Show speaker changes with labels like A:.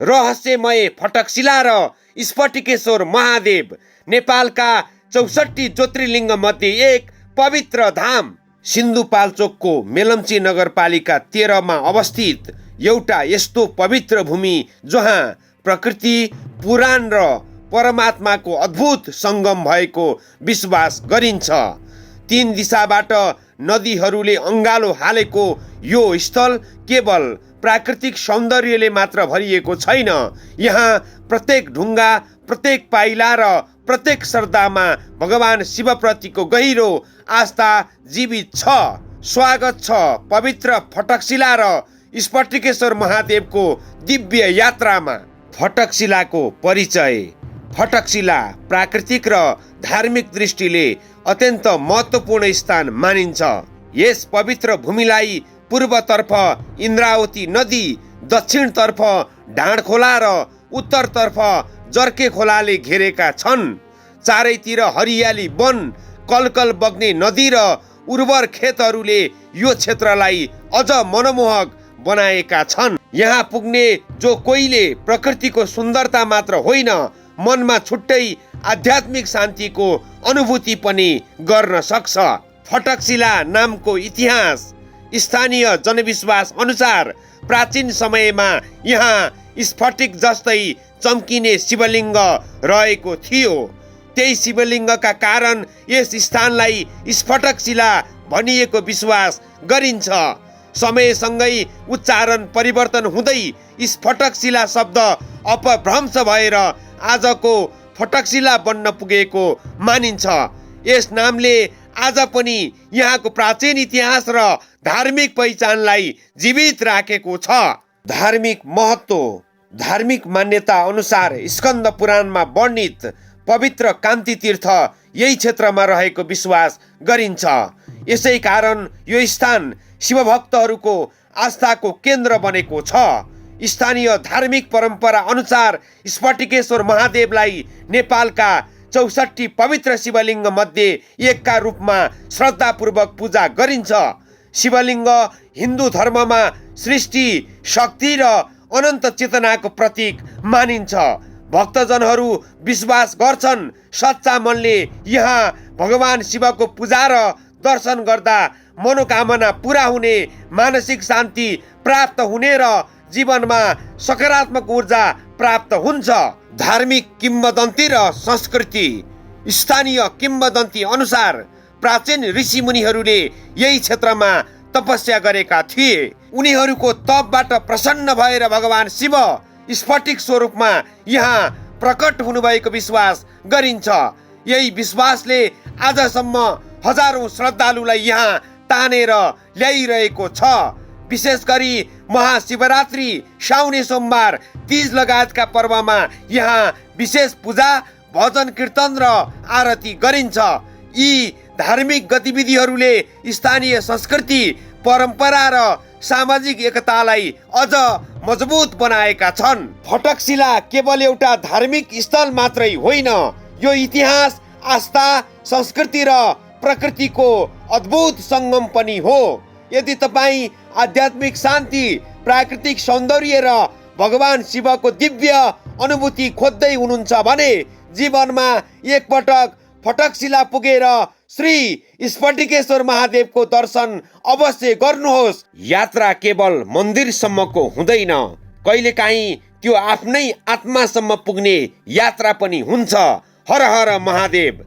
A: रहस्यमय फटकशिला र स्फटिकेश्वर महादेव नेपालका 64 ज्योतिर्लिङ्ग मध्ये एक पवित्र धाम। सिन्धुपाल्चोकको मेलम्ची नगरपालिका 13 मा अवस्थित एउटा यस्तो पवित्र भूमि जहाँ प्रकृति, पुराण र परमात्माको अद्भुत सङ्गम भएको विश्वास गरिन्छ। 3 दिशाबाट नदीहरूले अङ्गालो हालेको यो स्थल केवल प्राकृतिक सौन्दर्यले मात्र भरिएको छैन। यहाँ प्रत्येक ढुङ्गा, प्रत्येक पाइला र प्रत्येक श्रद्धामा भगवान शिवप्रतिको गहिरो आस्था जीवित छ। स्वागत छ पवित्र फटकशिला र स्फटिकेश्वर महादेवको दिव्य यात्रामा। फटकशिलाको परिचय। फटकशिला प्राकृतिक र धार्मिक दृष्टिले अत्यन्त महत्त्वपूर्ण स्थान मानिन्छ। यस पवित्र भूमिलाई पूर्वतर्फ इन्द्रावती नदी, दक्षिणतर्फ ढाँडखोला र उत्तरतर्फ जर्के खोलाले घेरेका छन्। चारैतिर हरियाली वन, कलकल बग्ने नदी र उर्वर खेतहरूले यो क्षेत्रलाई अझ मनमोहक बनाएका छन्। यहाँ पुग्ने जो कोहीले प्रकृतिको सुन्दरता मात्र होइन, मनमा छुट्टै आध्यात्मिक शान्तिको अनुभूति पनि गर्न सक्छ। फटकशिला नामको इतिहास। स्थानीय जनविश्वास अनुसार प्राचीन समयमा यहाँ स्फटिक जस्तै चम्किने शिवलिङ्ग रहेको थियो। त्यही शिवलिङ्गका कारण यस स्थानलाई स्फटकशिला भनिएको विश्वास गरिन्छ। समयसँगै उच्चारण परिवर्तन हुँदै स्फटकशिला शब्द अपभ्रंश भएर आजको फटकशिला बन्न पुगेको मानिन्छ। यस नामले आज पनि यहाँको प्राचीन इतिहास र धार्मिक पहिचानलाई जीवित राखेको छ। धार्मिक महत्त्व। धार्मिक मान्यता अनुसार स्कन्द पुराणमा वर्णित पवित्र कान्ति तीर्थ यही क्षेत्रमा रहेको विश्वास गरिन्छ। यसै कारण यो स्थान शिवभक्तहरूको आस्थाको केन्द्र बनेको छ। स्थानीय धार्मिक परम्परा अनुसार स्फटिकेश्वर महादेवलाई नेपालका 64 पवित्र शिवलिङ्ग मध्ये एकका रूपमा श्रद्धापूर्वक पूजा गरिन्छ। शिवलिङ्ग हिन्दू धर्ममा सृष्टि, शक्ति र अनन्त चेतनाको प्रतीक मानिन्छ। भक्तजनहरू विश्वास गर्छन् सच्चा मनले यहाँ भगवान शिवको पूजा र दर्शन गर्दा मनोकामना पूरा हुने, मानसिक शान्ति प्राप्त हुने र जीवनमा सकारात्मक ऊर्जा प्राप्त हुन्छ। धार्मिक किम्वदन्ती र संस्कृति। स्थानीय किम्वदन्ती अनुसार प्राचीन ऋषिमुनिहरूले यही क्षेत्रमा तपस्या गरेका थिए। उनीहरूको तपबाट प्रसन्न भएर भगवान शिव स्फटिक स्वरूपमा यहाँ प्रकट हुनुभएको विश्वास गरिन्छ। यही विश्वासले आजसम्म हजारौं श्रद्धालुलाई यहाँ तानेर ल्याइरहेको छ। विशेष गरी महाशिवरात्रि, साउने सोमबार, तीज लगायतका पर्वमा यहाँ विशेष पूजा, भजन कीर्तन र आरती गरिन्छ। यी धार्मिक गतिविधिहरूले स्थानीय संस्कृति, परम्परा र सामाजिक एकतालाई अझ मजबुत बनाएका छन्। फटकशिला केवल एउटा धार्मिक स्थल मात्रै होइन, यो इतिहास, आस्था, संस्कृति र प्रकृतिको अद्भुत सङ्गम पनि हो। यदि तपाईँ आध्यात्मिक शान्ति, प्राकृतिक सौन्दर्य र भगवान शिवको दिव्य अनुभूति खोज्दै हुनुहुन्छ भने जीवनमा एकपटक फटकशिला पुगेर श्री स्फटिकेश्वर महादेवको दर्शन अवश्य गर्नुहोस्। यात्रा केवल मन्दिरसम्मको हुँदैन, कहिलेकाहीँ त्यो आफ्नै आत्मासम्म पुग्ने यात्रा पनि हुन्छ। हर हर महादेव।